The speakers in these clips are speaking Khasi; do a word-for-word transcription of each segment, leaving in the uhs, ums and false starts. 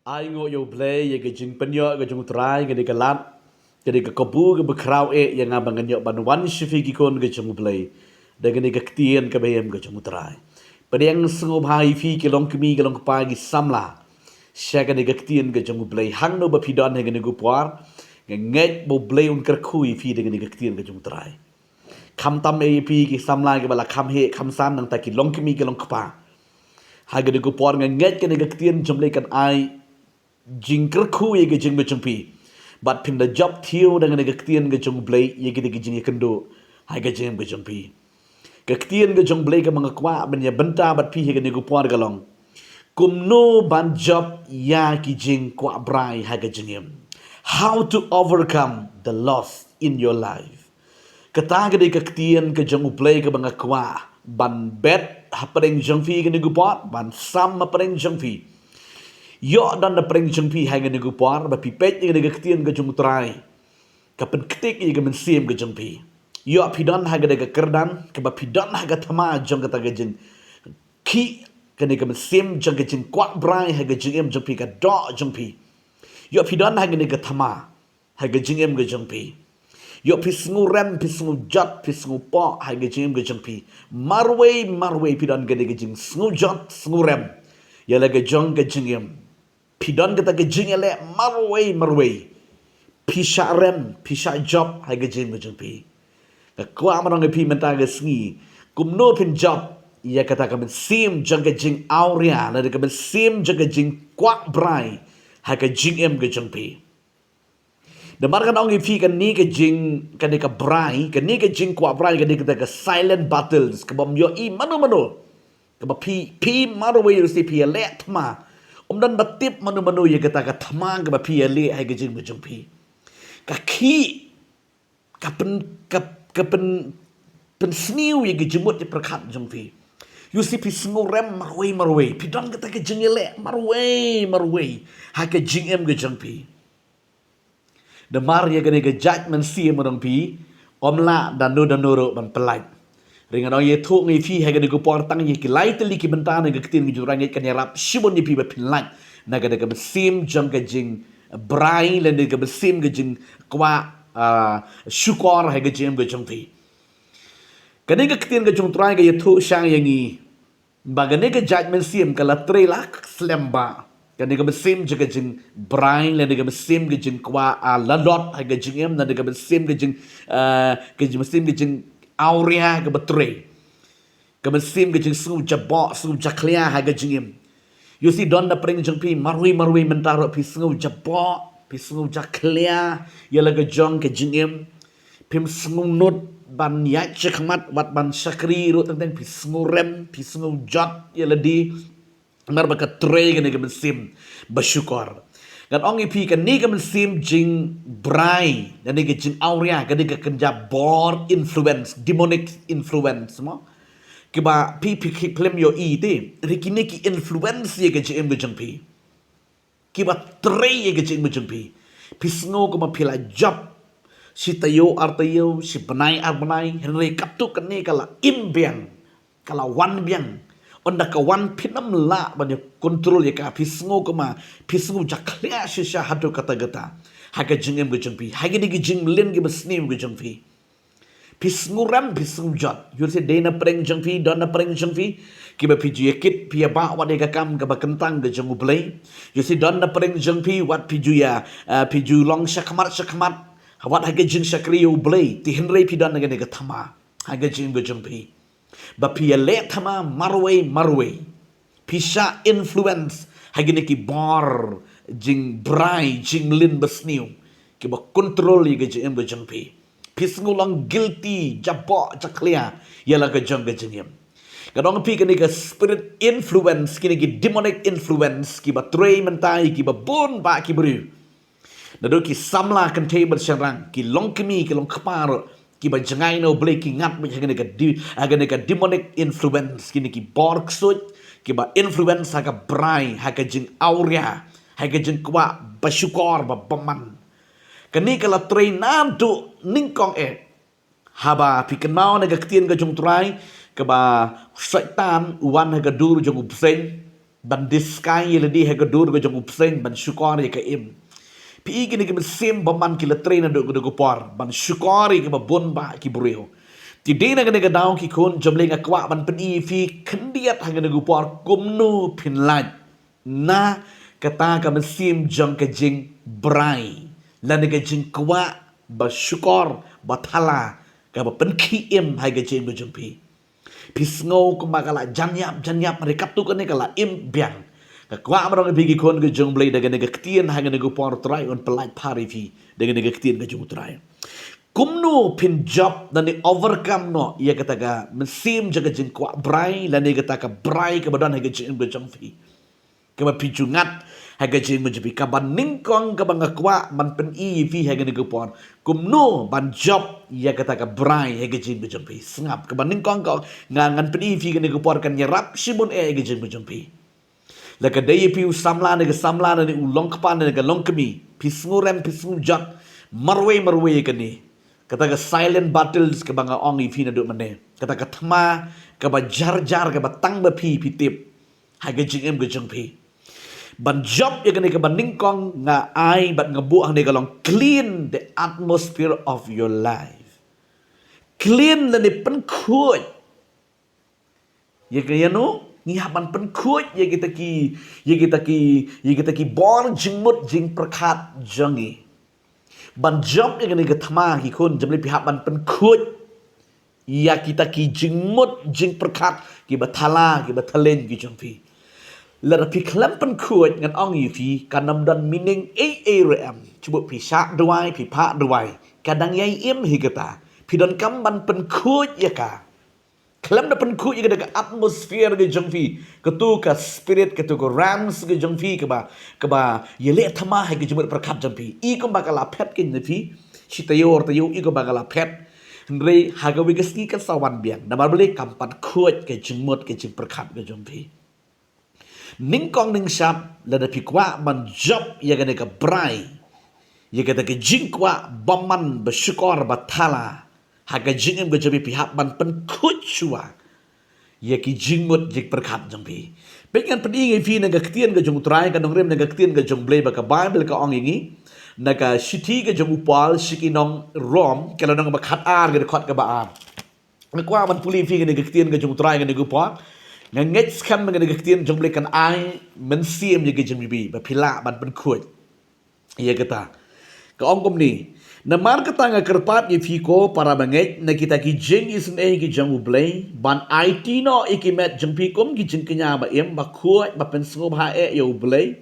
Ai nguh ïa U Blei ïa ka jingpynïoh ka jong U Trai, kane ka lad, kane ka kabu kaba khraw eh ïa nga ba ngan ïoh ban wan sha phi ki khun ka jong U Blei da kane ka ktien kaba im ka jong U Trai. Pdiang sngewbha ïa phi ki longkmie ki longkpa ki samla sha kane ka ktien ka jong U Blei. Hangno ba phi don ha kane ka por, nga ngeit ba U Blei un kyrkhu ïa phi da kane ka ktien ka jong U Trai. Khamtam eh ïa phi ki samla kiba la kham heh kham san, nangta ki longkmie ki longkpa, ha kane ka por nga ngeit kane ka ktien jong U Blei kan ai jingkyrkhu ïa ka jingim ka jong phi. Bad phin da jop thiaw da kane ka ktien ka jong U Blei ïa kine ki jingïakynduh ha ka jingim ka jong phi. Ka ktien ka jong U Blei kaba nga kwah ban ïa bynta bad phi ha kane ka por ka long, kumno ban jop ïa ki jingkwah brai ha ka jingim. How to overcome the loss in your life. Kata ka dei ka ktien ka jong U Blei kaba nga kwah ban bet hapdeng jong phi kane ka por, ban sam hapdeng jong phi. Ïoh don hapdeng jong phi ha kane ka por ba phi peit ïa kane ka ktien ka jong U Trai, ka pynktiek ïa ka mynsiem ka jong phi. Ïoh phi don ha kane ka kyrdan, kaba phi don ha ka thma jong kata ka jingkhih, kane ka mynsiem jong ka jingkwah brai ha ka jingim jong phi, ka doh jong phi. Ïoh phi don ha kane ka thma ha ka jingim ka jong phi. Ïoh phi sngewrem, phi sngewjot, phi sngewpoh ha ka jingim ka jong phi. Marwei marwei phi don kane ka jingsngewjot sngewrem ïa la ka jong ka jingim. Phi don kata ka jingïaleh marwei marwei. Phi shah rem, phi shah jop ha ka jingim ka jong phi. Nga kwah ban ong ïa phi mynta ka sngi, kumno phin jop ïa kata ka mynsiem jong ka jingawria lane ka mynsiem jong ka jingkwah brai ha ka jingim ka jong phi. Namar ngan ong ïa phi, kane ka jing, kane ka brai, kane ka jingkwah brai, kane kata ka silent battles kabym ïohi mano mano, kaba phi, phi marwei ruh seh phi ïaleh thma. Ym don ba tip mano mano ïa kata ka thma kaba phi ïaleh ha ka jingim ka jong phi. Ka khih, ka pyn, ka, ka pyn, pynsniew ïa ka jingmut jingpyrkhat jong phi. Ïoh seh phi sngewrem marwei marwei, phi don kata ka jingïaleh marwei marwei ha ka jingim ka jong phi. Namar ïa kane ka jait mynsiem, ma dang phi ym lah da no da no ruh ban pyllait. Hynrei ngan ong ïathuh ngi ïa phi ha kane ka por, tang ïa ki lai tylli ki bynta na ka ktien ka jong U Trai, ngeit kan ïarap shibun ïa phi ba phin lait na kane ka mynsiem jong ka jingbrai lane ka mynsiem ka jingkwah, ah, shukor ha ka jingim ka jong phi. Kane ka ktien ka jong U Trai ka ïathuh shang ïa ngi ba kane ka jait mynsiem ka la trei la slem bha. Kane ka mynsiem jong ka jingbrai lane ka mynsiem ka jingkwah, ah, lalot ha ka jingim, lane ka mynsiem ka jing, ah, ka jing, mynsiem ka jingawria kaba trei. Ka mynsiem ka jingsngew jaboh, sngew jakhlia ha ka jingim. Ïoh seh don na pdeng jong phi marwei marwei mynta ruh phi sngew jaboh, phi sngew jakhlia ïa la ka jong ka jingim. Phim sngewnud ban ïaid shakhmat, wat ban shakri ruh teng teng phi sngewrem, phi sngewjot ïa lade. Namar ba ka trei kane ka mynsiem ba shukor. Ngan ong ïa phi, kane ka mynsiem jingbrai, kane ka jingawria, kane ka kynja bor influence, demonic influence mo. Kiba phi, phi, phi, phim ïohi te, hynrei kine ki influence ïa ka jingim ka jong phi. Kiba trei ïa ka jingim ka jong phi. Phi sngew kumba phi la jop shi taïew ar taïew, shi bnai ar bnai, hynrei katto katne ka la im biang, ka la wan biang. Ynda ka wan phin ym lah ban ïa control ïa ka, phi sngew kumba phi sngew jakhlia shisha haduh katta katta ha ka jingim ka jong phi, ha kine ki jingmlien kiba sniew ka jong phi. Phi sngewrem, phi sngewjot. Ïoh seh dei na pdeng jong phi, don na pdeng jong phi kiba phi ju ïa kit, phi ïa bah wat ïa ka kam kaba kyntang ka jong U Blei. Ïoh seh don na pdeng jong phi wat phi ju ïa, ah, phi ju long shakhmat shakhmat wat ha ka jingshakri ïa U Blei. Te hynrei phi don na kane ka thma ha ka jingim ka jong phi ba phi ïaleh thma marwei marwei. Phi shah influence ha kine ki bor jingbrai, jingmlien basniew kiba control ïa ka jingim ka jong phi. Phi sngew long guilty, jaboh jakhlia ïa la ka jong ka jingim. Ngan ong ïa phi, kine ki spirit influence, kine ki demonic influence kiba trei mynta ïa kiba bun bah ki briew. Naduh ki samla kynthei bad shynrang, ki longkmie, ki longkpa ruh, kiba jngai na U Blei, ki ngat beit ha kane ka di, ha kane ka demonic influence, kine ki bor ksuid kiba influence ha ka brai, ha ka jingawria, ha ka jingkwah ba shukor, ba bymman. Kane ka la trei naduh nyngkong eh. Haba phi kynmaw na ka ktien ka jong U Trai, kaba Soitan u wan ha ka dur jong u bseiñ, Ban diskai ïa lade ha ka dur ka jong u bseiñ, ban shukor ïa ka im. Phi i kine ki mynsiem bymman ki la trei naduh ka dur ka por ban shukor ïa kiba bun bah ki briew. Te dei na kane ka daw ki khun jong U Blei nga kwah ban pyni ïa phi khyndiat ha kane ka por kumno phin lait na kata ka mynsiem jong ka jingbrai lane ka jingkwah ba shukor ba thala kaba pynkhih im ha ka jingim ka jong phi. Phi sngew kumba ka la jan ïap jan ïap, hynrei katto katne ka la im biang. Nga kwah ban ong ïa phi ki khun ka jong U Blei, da kane ka ktien ha kane ka por U Trai un pynlait phar ïa phi da kane ka ktien ka jong U Trai. Kumno phin jop lane overcome noh ïa kata ka mynsiem jong ka jingkwah brai lane kata ka brai kaba don ha ka jingim ka jong phi, kaba phi ju ngat ha ka jingim ka jong phi? Kaba nyngkong kaba nga kwah ban pyni ïa phi ha kane ka por, kumno ban jop ïa kata ka brai ha ka jingim ka jong phi. Sngap, kaba nyngkong ka nga ngan pyni ïa phi kane ka por kan ïarap shibun eh ha ka jingim ka jong phi. La ka dei ïa phi u samla ne ka samla ne u longkpa ne ka longkmie, phi sngewrem phi sngewjot marwei marwei ïa kane, kata ka silent battles kaba nga ong ïa phi naduh mynne, kata ka thma kaba jar jar kaba tang ba phi phi tip ha ka jingim ka jong phi. Ban jop ïa kane, kaba nyngkong nga ai bad nga buh hangne ka long clean the atmosphere of your life. Clean lane pynkhuid. Ïa ka, ïa no, ngi hap ban pynkhuid ïa kita ki, ïa kita ki, ïa kita ki bor jingmut jingpyrkhat jong ngi. Ban jop ïa kane ka thma ki khun jong U Blei, phi hap ban pynkhuid ïa kita ki jingmut jingpyrkhat kiba thala kiba thalin ki jong phi. Lada phi khlem pynkhuid, ngan ong ïa phi, kan ym don meaning ei ei ruh em. Shu buh phi shah dawai, phi phah dawai, ka dang ïai im hi kata. Phi donkam ban pynkhuid ïa ka. Khlem da pynkhuid ïa kata ka atmosphere ka jong phi, kato ka spirit, kato ka realms ka jong phi kaba, kaba ïaleh thma ha ka jingmut pyrkhat jong phi. I kumba ka la phet keiñ na phi, shi taïew ar taïew i kumba ka la phet. Hynrei ha kawei ka sngi kan sa wan biang. Namar balei? Kam pat khuid ka jingmut ka jingpyrkhat ka jong phi. Nyngkong nyngshap, lada phi kwah ban jop ïa kane ka brai, ïa kata ka jingkwah bymman ba shukor ba thala ha ka jingim ka jong phi, phi hap ban pynkhuid shuwa ïa ki jingmut jingpyrkhat jong phi. Peit, ngan pyni ïa phi na ka ktien ka jong U Trai, ka nongrim na ka ktien ka jong U Blei, ba ka Baibl ka ong ïa ngi na ka shithi ka jong u Paul sha ki nong Rom, ka lynnong ba khatar, ka dkhot kaba ar. Nga kwah ban pule ïa phi kane ka ktien ka jong U Trai kane ka por. Nga ngeit skhem kane ka ktien jong U Blei kan ai mynsiem ïa ka jingbibi ba phi lah ban pynkhuid ïa kata. Ka ong kumne: Namar kata nga kyrpad ïa phi ko para bangeit, na kita ki jingisynei ki jong U Blei, ban aiti noh ïa ki met jong phi kum ki jingkñia ba im, ba khuid, ba pynsngewbha eh ïa U Blei,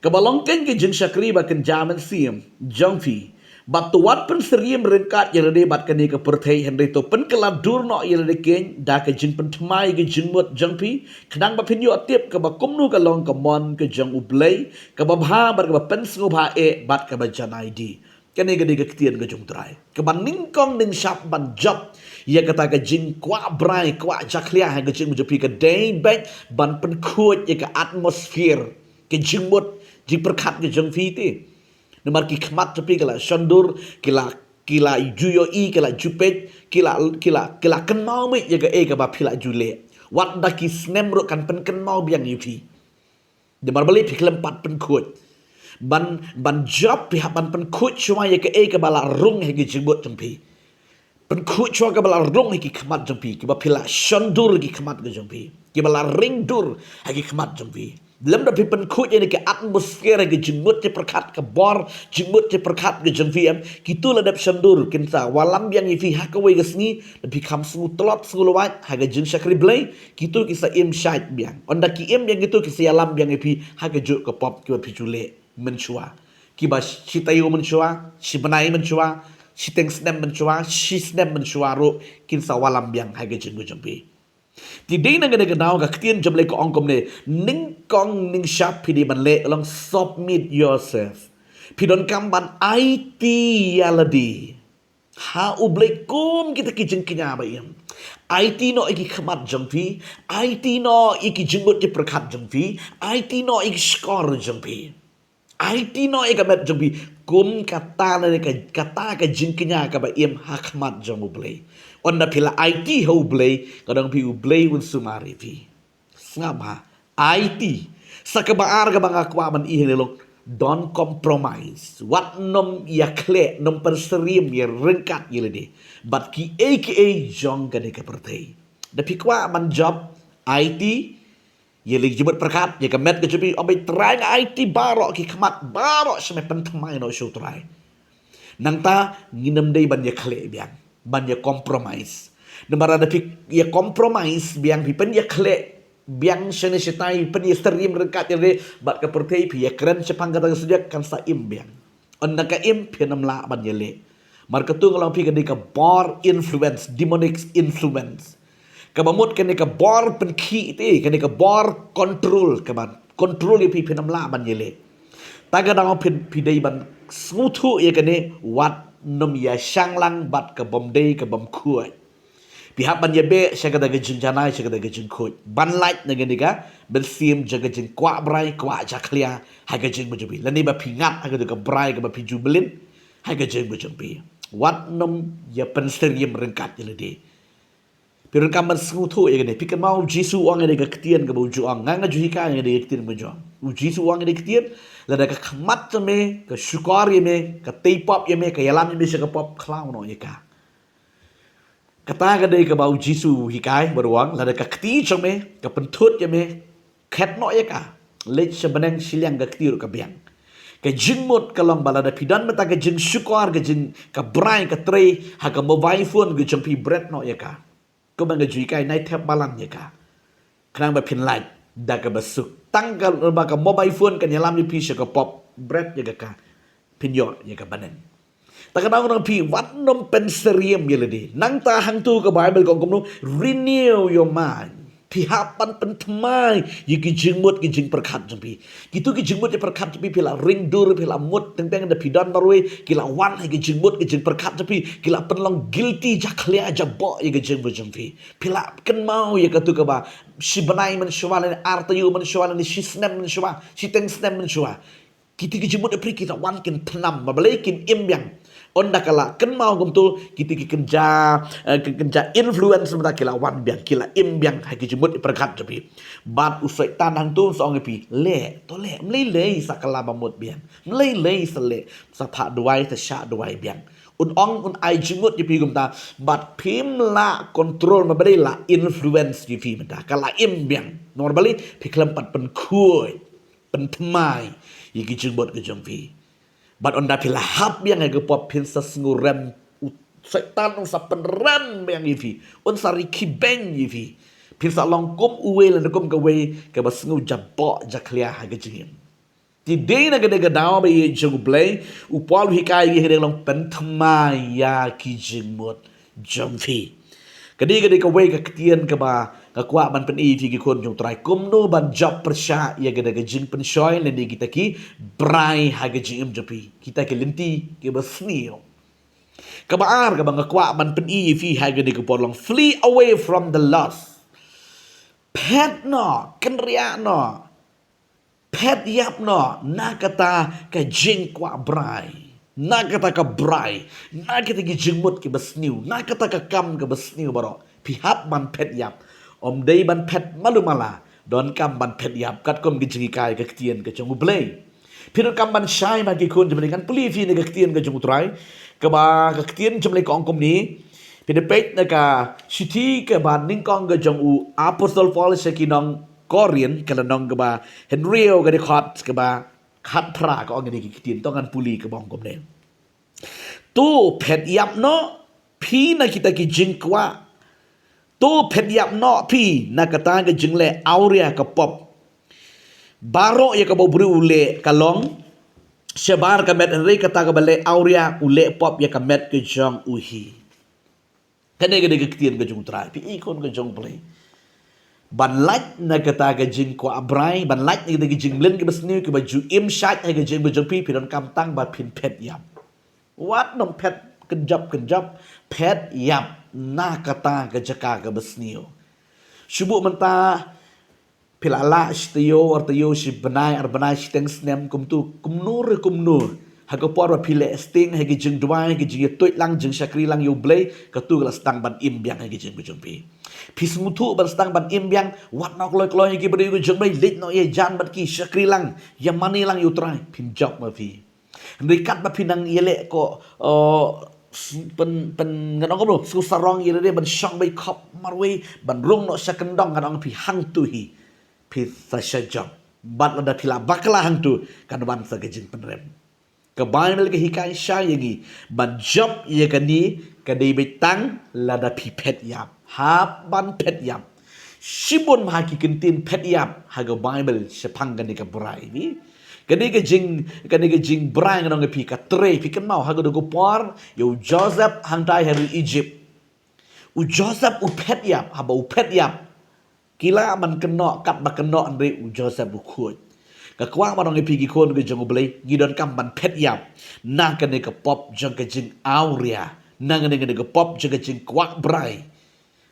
kaba long keiñ ka jingshakri ba kynja mynsiem jong phi. Bad to wat pynsyriem ryngkat ïa lade bad kane ka pyrthei, hynrei to pynkylla dur noh ïa lade keiñ da ka jingpynthikna ïa ka jingmut jong phi, khnang ba phin ïoh tip kaba kumno ka long ka mon ka jong U Blei, kaba bha bad kaba pynsngewbha eh bad kaba jan aiti. Kane ka dei ka ktien ka jong U Trai. Kaba nyngkong nyngshap ban jop ïa kata ka jingkwah brai, kwah jakhlia ha ka jingim jong phi, ka dei beit ban pynkhuid ïa ka atmosphere, ka jingmut jingpyrkhat ka jong phi te. Namar ki khmat jong phi ki la shon dur, ki la, ki la ju ïohi, ki la ju peit, ki la, ki la, ki la kynmaw beit ïa kaei kaba phi la ju leh. Wat da ki snem ruh kan pynkynmaw biang ïa phi. Namar balei? Phi khlem pat pynkhuid. Ban, ban jop phi hap ban pynkhuid shuwa ïa kaei kaba la rung ha ki jingmut jong phi. Pynkhuid shuwa kaba la rung ha ki khmat jong phi, kiba phi la shon dur ha ki khmat ka jong phi, kiba la ring dur ha ki khmat jong phi. Lymda phi pynkhuid ïa kane ka atmosphere ha ki jingmut jingpyrkhat, ka bor jingmut jingpyrkhat ka jong phi em, kito la dep shon dur, kin sa wallam biang ïa phi ha kawei ka sngi. Da phi kham sngew tlot sngew lwait ha ka jingshakri Blei, kito ki sa im shait biang. Ynda ki im biang kito, ki sa ïalam biang ïa phi ha kajuh ka pop kiba phi ju leh mynshuwa. Kiba shi taïew mynshuwa, shi bnai mynshuwa, shiteng snem mynshuwa, shi snem mynshuwa ruh, kin sa wallam biang ha ka jingim ka jong phi. Te dei na kane ka daw ka ktien jong U Blei ka ong kumne, nyngkong nyngshap phi dei ban leh ka long submit yourself. Phi donkam ban aiti ïa lade ha U Blei kum kita ki jingkñia ba im. Aiti noh ïa ki khmat jong phi, aiti noh ïa ki jingmut jingpyrkhat jong phi, aiti noh ïa ki shkor jong phi. Aiti noh ïa ka met jong phi kum kata ne ka, kata ka jingkñia kaba im ha khmat jong U Blei. Ynda phi la aiti ha U Blei, ka dang phi U Blei un sumar ïa phi. Sngap ha, Aiti. Sa kaba ar kaba nga kwah ban ïa long, don't compromise. Wat nym ïa khleh, nym pynsyriem ïa ryngkat ïa lade bad kiei kiei jong kane ka pyrthei. Da phi kwah ban jop, aiti ïa la ki jingmut pyrkhat, ïa ka met ka jong phi, ym bai trai nga aiti baroh ki khmat, baroh sha me pynthymmai noh sha u Trai. Nangta ngin ym dei ban ïa khleh biang, ban ïa compromise. Namar lada phi ïa compromise biang, phi pynïakhleh biang shane shatai, pynïasyriem ryngkat ïa lade bad ka pyrthei, phi ïakren shaphang kata ka subject, kan sa im biang. Ynda ka im, phin ym lah ban ïaleh. Namar katu nga ong ïa phi, ka dei ka bor influence, demonic influence. Kaba mut kane ka bor pynkhih te, kane ka bor control, kaba control ïa phi, phin ym lah ban ïaleh. Ta ka daw phin, phi dei ban sngewthuh ïa kane, wat nym ïa shang lang bad ka bym dei ka bym khuid. Phi hap ban ïabeh sha kata ka jingjanai, sha kata ka jingkhuid, ban lait na kane ka mynsiem jong ka jingkwah brai, kwah jakhlia ha ka jingim jong phi, lane ba phi ngat ha kata ka brai kaba phi ju mlien ha ka jingim jong phi. Wat nym ïa pynsyriem ryngkat ïa lade. Phi donkam ban sngewthuh ïa kane. Phi kynmaw, u Jisu u ong ïa kane ka ktien kaba u ju ong. Nga, nga ju hikai ïa kane ka ktien kaba u ju ong. U Jisu u ong ïa kane ka ktien, lada ka khmat jong me ka shukor ïa me, ka tei pop ïa me, ka ïalam ïa me sha ka pop, khlaw noh ïa ka. Kata ka dei kaba u Jisu u hikai, ba u ong, lada ka kti jong me ka pynthut ïa me, khet noh ïa ka. Leit sha bneng, shiliang ka kti ruh ka biang. Ka jingmut ka long ba lada phi don mynta ka jingshukor, ka jing, ka brai, ka trei ha ka mobile phone ka jong phi, bret noh ïa ka. Kumba nga ju hikai, nai thep balang ïa ka, khnang ba phin lait da kaba suk. Tang kaba ka mobile phone kan ïalam ïa phi sha ka pop, bret ïa ka, phin ïoh ïa ka bneng. Ta ka daw nga ong ïa phi, wat nym pynsyriem ïa lade. Nangta hangtu ka Bible ka ong kumno, renew your mind. Phi hap ban pynthymmai ïa ki jingmut ki jingpyrkhat jong phi. Kitu ki jingmut ki jingpyrkhat jong phi, phi la ring dur, phi la mut teng teng, da phi don marwei, ki la wan ha ki jingmut ki jingpyrkhat jong phi, ki la pynlong guilty, jakhlia, jaboh ïa ki jingmut jong phi. Phi la kynmaw ïa katu kaba shi bnai mynshuwa, lane ar taïew mynshuwa, lane shi snem mynshuwa, shiteng snem mynshuwa. Kiti ki jingmut ïa phi ki la wan kin pynam, ba balei kin im biang. Ynda ka la kynmaw kumtu, kiti ki kynja, eh, ki kynja influence mynta ki la wan biang, ki la im biang ha ki jingmut ïa pyrkhat jong phi. Bad u Soitan hangtu un sa ong ïa phi, leh, to leh, ym lei lei sa kylla ba mut biang. Ym lei lei sa leh, sa phah duwai, sa shah duwai biang. Un ong, un ai jingmut ïa phi kumta, bad phim lah control, ma balei la influence ïa phi mynta, ka la im biang. Namar balei, phi khlem pat pynkhuid, pynthymmai ïa ki jingmut ki jong phi. Bad ynda phi la hap biang ha ka pop, phin sa sngewrem, u Soitan un sa pynrem biang ïa phi, un sa ri khibeng ïa phi. Phin sa long kum uwei lane kum kawei kaba sngew jaboh jakhlia ha ka jingim. Te dei na kane ka daw ba ïeit jong U Blei, u Paul u hikai ïa ngi, hynrei long pynthymmai ïa ki jingmut jong phi. Ka dei, ka dei kawei ka ktien kaba nga kwah ban pyni ïa phi ki khun jong U Trai, kumno ban jop pyrshah ïa kane ka jingpynshoi lane kita ki brai ha ka jingim jong phi, kita ki lynti kiba sniew. Kaba ar kaba nga kwah ban pyni ïa phi ha kane ka por long, flee away from the lust. Phet noh, kynriah noh. Phet ïap noh na kata ka jingkwah brai, na kata ka brai, na kita ki jingmut kiba sniew, na kata ka kam kaba sniew baroh. Phi hap ban phet ïap. Ym dei ban phet malu mala. Donkam ban phet ïap katkum ki jinghikai ka ktien ka jong U Blei. Phi donkam ban shai ba ki khun jong U Blei, ngan pule ïa phi na ka ktien ka jong U Trai. Kaba ka ktien jong U Blei ka ong kumne. Phi da peit na ka shithi kaba nyngkong ka jong u Apostol Paul sha ki nong Korinth, ka lynnong kaba hynriew, ka dkhot kaba khatphra, ka ong kine ki ktien, to ngan pule, kaba ong kumne. To phet ïap noh phi na kita ki jingkwah. To phet ïap noh phi na kata ka jingleh awria ka pop. Baroh ïa kaba u briew u leh ka long shabar ka met, hynrei kata kaba leh awria u leh pop ïa ka met ka jong u hi. Kane ka dei ka ktien ka jong U Trai, phi i khun ka jong U Blei. Ban lait na kata ka jingkwah brai, ban lait na kata ka jingmlien kaba sniew kaba ju im shait ha ka jingim ka jong phi, phi donkam tang ba phin phet ïap. Wat nym phet kynjop kynjop, phet ïap na kata ka jaka kaba sniew. Shu buh mynta, phi la lah shi taïew, ar taïew, shi bnai, ar bnai, shiteng snem, kumtu, kumno re kumno, ha ka por ba phi leh sting ha ki jingduwai, ha ki jingïatuid lang, jingshakri lang ïa U Blei, katu ka la sdang ban im biang ha ki jingim ka jong phi. Phi sngewthuh ban sdang ban im biang, wat noh kloi kloi ïa ki briew ki jong U Blei, leit noh ïajan bad ki, shakri lang, ïamane lang ïa U Trai, phin jop ma phi. Hynrei katba phi nang ïaleh ko, uh, s- pyn pyn ngan ong kumno, sngewsarong ïa lade ban shong beit khop marwei, ban rung noh sha kyndong, ngan ong phi hangtu hi phi sa shah jop. Bad lada phi la bakla hangtu, kan wan sa ka jingpynrem. Ka Baibl ka hikai shai ïa ngi ban jop ïa kane ka dei beit tang lada phi phet ïap. Hap ban phet ïap. Shibun ha ki kyntien phet ïap ha ka Baibl shaphang kane ka brai, phi. Kane ka jing, kane ka jingbrai, ngan ong ïa phi, ka trei, phi kynmaw ha kano ka por ïa u Joseph hangtai ha ri Egypt. U Joseph u phet ïap, haba u phet ïap, ki lah ban kynnoh katba kynnoh, hynrei u Joseph u khuid. Nga kwah ban ong ïa phi ki khun ki jong U Blei, ngi donkam ban phet ïap na kane ka pop jong ka jingawria, na kane, kane ka pop jong ka jingkwah brai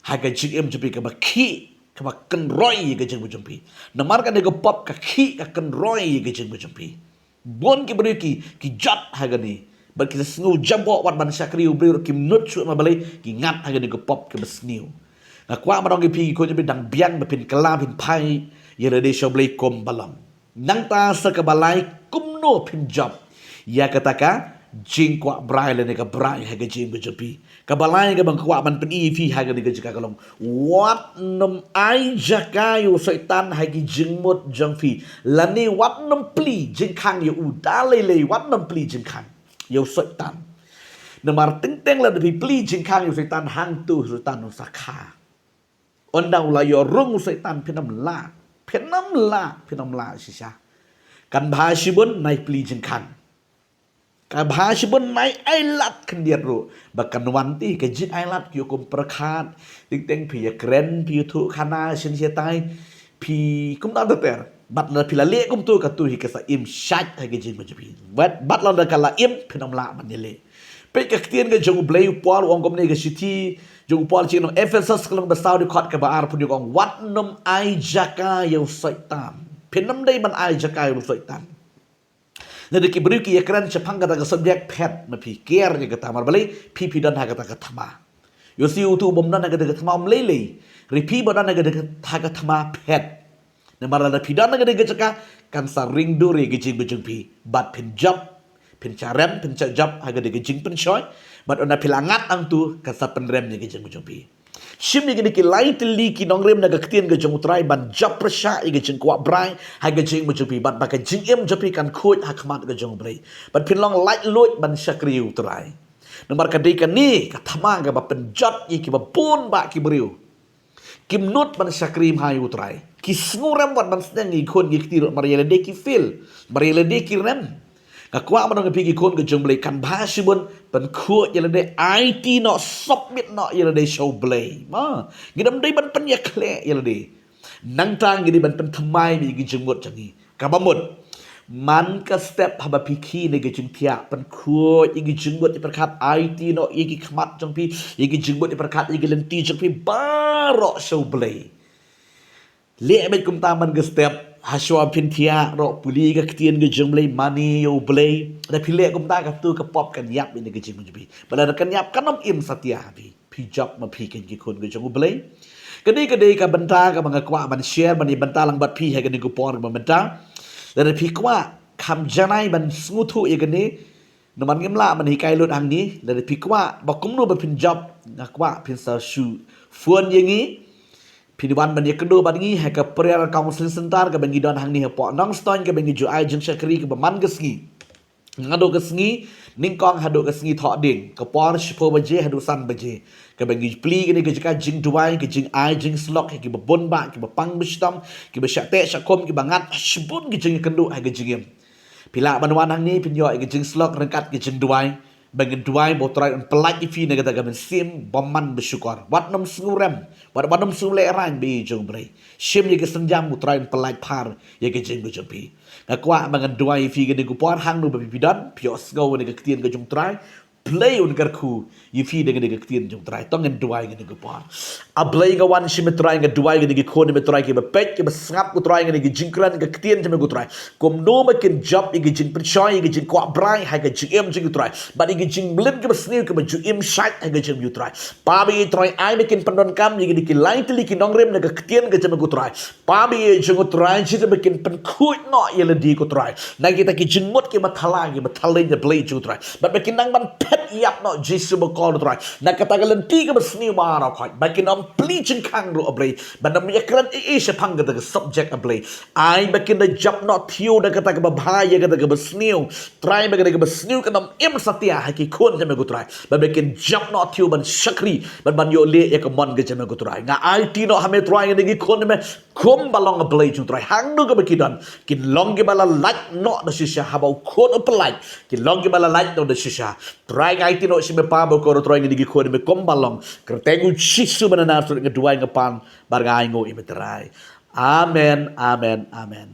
ha ka jingim jong phi, kaba khih, kaba kynroi ïa ka jingim jong phi. Namar kane ka pop ka khih, ka kynroi ïa ka jingim jong phi. Bun ki briew ki, ki jot ha kane, bad ki sngew jaboh wat ban shakri ïa u briew ruh, kim nud shuh na balei, ki ngat ha kane ka pop kaba sniew. Nga kwah ban ong ïa phi ki khun jong U Blei, dang biang ba phin kylla, phin phai ïa lade sha U Blei kum ba long. Nangta sa kaba lai, kumno phin jop ïa kata ka jingkwah brai lane ka brai ha ka jingim ka jong phi. Kaba lai kaba nga kwah ban pyni ïa phi ha kane ka jaka ka long, wat nym ai jaka ïa u Soitan ha ki jingmut jong phi, lane wat nym plie jingkhang ïa u. Da lei lei wat nym plie jingkhang ïa u Soitan. Namar teng teng lada phi plie jingkhang ïa u Soitan, hangtu u Soitan un sa kha. Ynda u la ïoh rung u Soitan, phin ym lah, phin ym lah, phin ym lah shisha. Kan bha shibun nai plie jingkhang. Kan bha shibun nai ailad khyndiat ruh. Ba kan wan te ka jingailad, ki hukum pyrkhat. Teng teng phi ïakren, phi ïathuh khana shisien shatai, phi kumta ter ter. Bad lada phi la leh kumto, kato hi ka sa im shait ha ka jingim jong phi. Bad, bad lada ka la im, phin ym lah ban ïaleh. Peit ka ktien ka jong U Blei, u Paul u ong kumne, ka shithi jong u Paul sha ki nong Ephesus, ka lynnong ba saw, dkhot kaba arphew hynñiew, ka ong, wat nym ai jaka ïa u Soitan. Phin ym dei ban ai jaka ïa u Soitan. Lada ki briew ki ïakren shaphang kata ka subject, phet ma phi, kiar ïa kata, namar balei, phi phi don ha kata ka thma. Ïohsngew uto u bym don ha kata ka thma, um lei lei. Hynrei phi ba don ha kata ka, ha ka thma, phet. Namar lada phi don ha kata ka jaka, kan sa ring dur ïa ka jingim ka jong phi. Bad phin jop, phin shah rem, phin shah jop ha kata ka jingpynshoi. Bad ynda phi la ngat hangto, kan sa pynrem ïa ka jingim ka jong phi. Shim ïa kine ki lai tylli ki nongrim na ka ktien ka jong U Trai ban jop pyrshah ïa ka jingkwah brai ha ka jingim jong phi, bad ba ka jingim jong phi kan khuid ha khmat ka jong U Blei. Bad phin long laitluid ban shakri ïa U Trai. Namar ka dei kane ka thma kaba pynjot ïa kiba bun bah ki briew kim nud ban shakri ïa U Trai. Ki sngewrem wat ban sneng ïa ki khun ki kti ruh, namar ïa lade ki fail, namar ïa lade ki rem. Nga kwah ban ong ïa phi ki khun ki jong U Blei, kan bha shibun pynkhuid ïa lade, aiti noh, submit noh ïa lade sha U Blei. Ma, ngi dang dei ban pynïakhleh ïa lade. Nangta ngi dei ban pynthymmai ïa ki jingmut jong ngi. Kaba mut, man ka step haba phi khie na ki jingthiah, pynkhuid ïa ki jingmut jingpyrkhat, aiti noh ïa ki khmat jong phi, ïa ki jingmut jingpyrkhat, ïa ki lynti jong phi baroh sha U Blei. Leh beit kumta man ka step, hashwa phin thiah ruh pule ka ktien ka jong U Blei, mane ïa U Blei. Da phi leh kumta, kato ka pop kan ïap ïa ka jingmut jong phi. Bad lada kan ïap, kan ym im satia ha phi. Phi jop ma phi, ki khun ki jong U Blei. Kane ka dei ka bynta kaba nga kwah ban share, ban ïa bynta lang bad phi ha kane ka por kaba mynta. Lada phi kwah, kham janai ban sngewthuh ïa kane, namar ngim lah ban hikai lut hangne. Lada phi kwah ba kumno ba phin jop, nga kwah phin sa shu phone ïa ngi. Phin wan ban ïakynduh bad ngi ha ka Prayer Counseling Center kaba ngi don hangne hapoh Nongstoiñ, kaba ngi ju ai jingshakri kaba man ka sngi, naduh ka sngi nyngkong haduh ka sngi thohdieng, ka por shiphew baje haduh san baje. Kaba ngi plie kane ka jaka jingduwai, ka jingai jingsyllok ïa kiba bun bah, kiba pang bashitom, kiba shah teh shah khum, kiba ngat shibun ki jingïakynduh ha ka jingim. Phi lah ban wan hangne, phin ïoh ïa ka jingsyllok ryngkat ka jingduwai, ba ngin duwai ba U Trai un pyllait ïa phi na kata ka mynsiem bymman bashukor. Wat nym sngewrem, wat, wat nym sngewlehraiñ, ba ïeit jong U Blei. Shim ïa ka sienjam, U Trai un pyllait phar ïa ka jingim ka jong phi. Nga kwah ba ngan duwai ïa phi kane ka por, hangno ba phi don, phi ïohsngew ïa ka ktien ka jong U Trai. Blei un kyrkhu ïa phi da kane ka ktien jong u Trai. To ngin duwai ha kane ka por. A Blei nga wan sha me Trai, nga duwai ïa kine ki khun me Trai, kiba peit, kiba sngap ko Trai, ïa kine ki jingkren ka ktien jong me ko Trai. Kumno ba kin jop ïa ki jingpynshoi, ïa ki jingkwah brai ha ka jingim jong u Trai, bad ïa ki jingmlien kiba sniew kiba ju im shait ha ka jingim u Trai. Paw ba ïa Trai, ai ba kin pyndonkam ïa kine ki lai tylli ki nongrim na ka ktien ka jong me ko Trai. Paw ba ïa jong u Trai, Jisu, ba kin pynkhuid noh ïa lade ko Trai na kita ki jingmut kiba thala, kiba thala ïa Blei jong u Trai. Bad ba kin nang ban phet ïap noh, Jisu bakordor u Trai, na kata ka lynti kaba sniew ba rau khoit. Ba kin ym plie jingkhang ruh, a Blei, ban ym ïakren ei ei shaphang kata ka subject, a Blei. Ai ba kin da jop noh thiaw da kata kaba bha ïa kata kaba sniew, Trai, ba kata kaba sniew kan ym im satia ha ki khun jong me ko Trai. Bad ba kin jop noh thiaw ban shakri, bad ban ïoh leh ïa ka mon ka jong me ko Trai. Nga aiti noh ha me Trai ïa kine ki khun me, kumba long, a Blei jong u Trai, hangno kaba ki don, kin long kiba la lait noh da shisha haba u khun u pyllait. Kin long kiba la lait noh da shisha. Trai, nga aiti noh sha me, Paw bakordor u Trai, ïa kine ki khun me, kumba long. Kyrteng u Jisu ba na Nasareth nga duwai, nga pan bad nga ainguh ïa me Trai. Amen, amen, amen.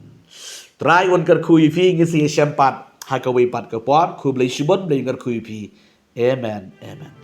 Trai un kyrkhu ïa phi. Ngin sa ïashem pat ha kawei pat ka por. Khublei shibun, Blei un kyrkhu ïa phi. Amen, amen.